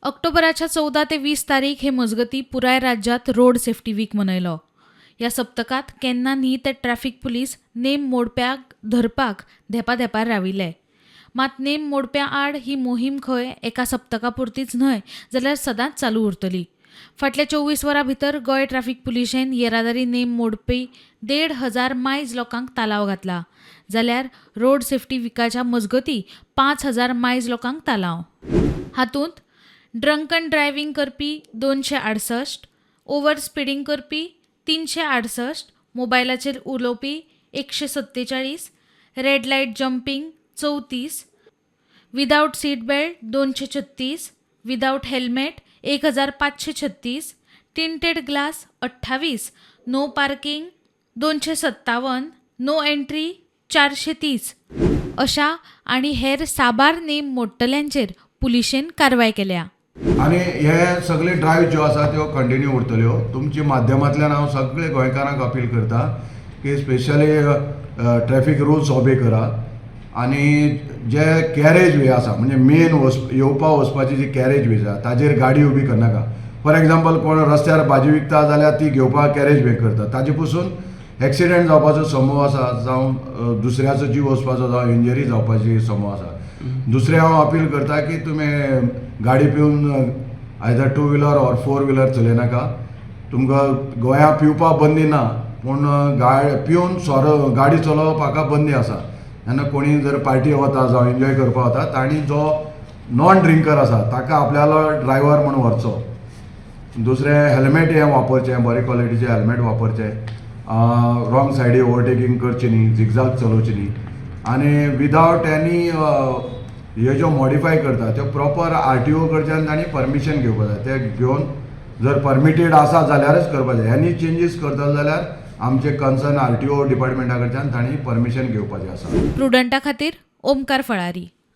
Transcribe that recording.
ऑक्टोबराच्या 14 ते 20 तारीख हे मजगती पुराय राज्यात रोड सेफ्टी वीक मनयलो. ह्या सप्तकांत केन्ना न्ही ते ट्रॅफिक पुलीस नेम मोडप्याक धरपाक धेपा धेपार राविल्ले. मात नेम मोडप्या आड ही मोहीम खंय एका सप्तका पुरतीच न्हय, जाल्यार सदांच चालू उरतली. फाटल्या 24 वरां भितर गोंय ट्रॅफिक पुलिशेन येरादारी नेम मोडपी 1,500 मायज लोकांक तालाव घातला, जाल्यार रोड सेफ्टी विकाच्या मजगती 5000 मायज लोकांक तालाव. हातूंत ड्रंकन ड्रायव्हिंग करपी 268, ओव्हर स्पिडींग करपी 368, मोबायलाचेर उलोवपी 147, red light jumping 34, without seat belt 236, without helmet 1536, tinted glass 28, no parking 257, no entry 430 अशा आनी हेर साबार नेम मोडटल्यांचेर पुलिशेन कारवाय केल्या. आनी हे सगळे ड्रायव्ह ज्यो आसा त्यो कंटिन्यू उरतल्यो. तुमच्या माध्यमांतल्यान हांव सगळे गोंयकारांक अपील करता की स्पेशली ट्रॅफिक रुल्स ऑबे करा आनी जे कॅरेज वे आसा, म्हणजे मेन वच येवपा वचपाची जी कॅरेज वे आसा, ताजेर गाडी उबी करनाका. फॉर एग्जाम्पल, कोण रस्त्यार भाजी विकता जाल्यार ती घेवपाक कॅरेज वे करता. ताजे पसून एक्सिडेंट जावपाचो संभव आसा, जावं दुसऱ्याचो जीव वचपाचो, जावं इंजरी जावपाची संभव आसा. दुसरें, हांव अपील करता की तुमी गाडी पिवन either two wheeler or four wheeler चलयनाका. तुमकां गोंया पिवपाक बंदी ना, पूण पिवन सोरो गाडी चलोवप हाका बंदी आसा. तेन्ना कोणी जर पार्टी वता जावं एन्जॉय करपाक वता, तांणी जो नॉन ड्रिंकर आसा ताका आपल्यालो ड्रायव्हर म्हूण व्हरचो. दुसरें, हेल्मेट हें वापरचें, बरे क्वॉलिटीचें हेल्मेट वापरचें. रॉंग सायडी ओवरटेकींग करची न्ही, झिगझाग चलोवची न्ही आनी विदावट एनी हे ज्यो मॉडिफाय करता त्यो प्रॉपर आरटीओ कडच्यान तांणी परमिशन घेवपाक जाय. ते घेवन जर परमिटेड आसा जाल्यारच करपाक जाय. एनी चेंजीस करतले जाल्यार आमचे कन्सर्न आरटीओ डिपार्टमेंटा कडच्यान तांणी परमिशन घेवपाचें आसा. प्रुडंटा खातीर ओमकार फळारी.